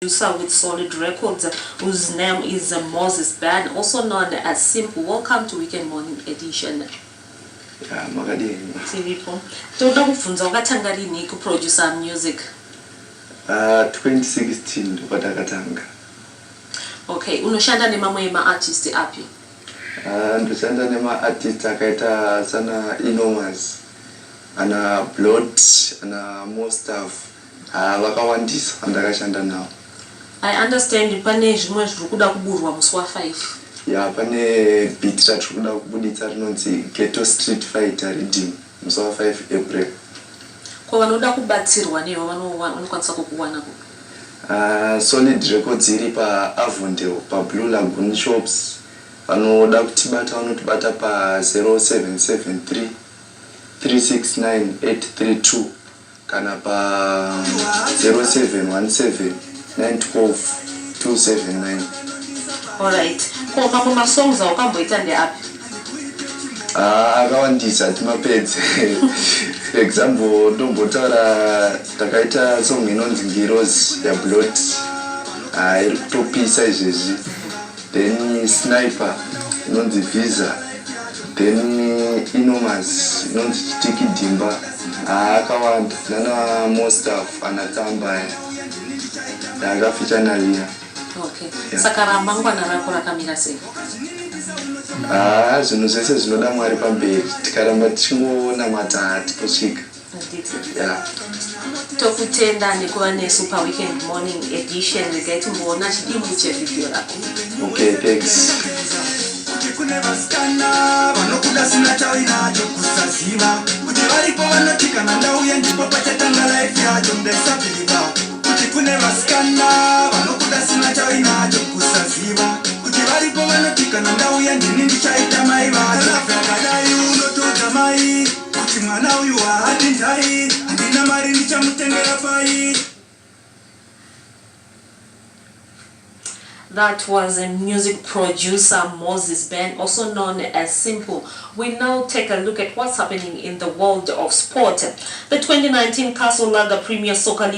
Producer with Solid Records, whose name is Moses Ben, also known as Simple. Welcome to Weekend Morning Edition. Ya, makadini? Tiripo. Toda kubvunza, wakatanga rini kuproducer music? 2016 ndopatakatanga. Okay, unoshanda nemamwe emaartist api? Ndoshanda nemaartist akaita sana Inomas, ana Blot, ana Mostaf. Vakawandisa vandakashanda navo. I understand pane zvimwe zviri kuda kuburwa musi wa5. Ya, pane beat ratiri kuda kubuditsa rinonzi Ghetto Street Fighter Riddim musi wa5 April. Ko vanoda kubatsirwa newe vanokwanisa kukuwana kupi? Solid Records iri paAvondale, paBlue Lagoon Shops. Vanoda kutibata vanotibata pa0773 369 832 kana pa0717 912 279. Alright, ko mamwe masongs aukamboita ndeapi? Ah, akawandisa, hatimapedze. Example, ndombotaura takaita song inonzi Ngirozi yaBlot. Ah, iri kutopisa izvezvi. Then Sniper inonzi Visa, then Inomas inonzi Chitiki Dhimba. Ah, akawanda, nana Mostaf, ana Tsamba aya ndakafeature naliya. Okay. Yeah. Saka ramangwana rako rakamira sei? Ah, zvinhu zvese zvinoda Mwari pamberi. Tikaramba tichingonamata, tinosvika. Handiti? Yeah. Tokutenda nekuva nesu paWeekend Morning Edition. Regai timboona chidimbu chevhidhiyo rako. Okay, thanks. Kuti kune vasikana vanokuda sina chauinacho, kusaziva kuti varipo vanoti kana ndauya ndipo pachatanga life yacho. Ndaisabelieva kuti kune vasikana vanokuda sina chauinacho, kusaziva kuti varipo vanoti kana ndauya ndini ndichaita mai vacho. Yakadai unotodza mai kuti mwana uyu haadi ndai, handina mari, ndichamutengera pai? That was a music producer, Moses Ben, also known as Simple. We now take a look at what's happening in the world of sport. The 2019 Castle Lager Premier Soccer League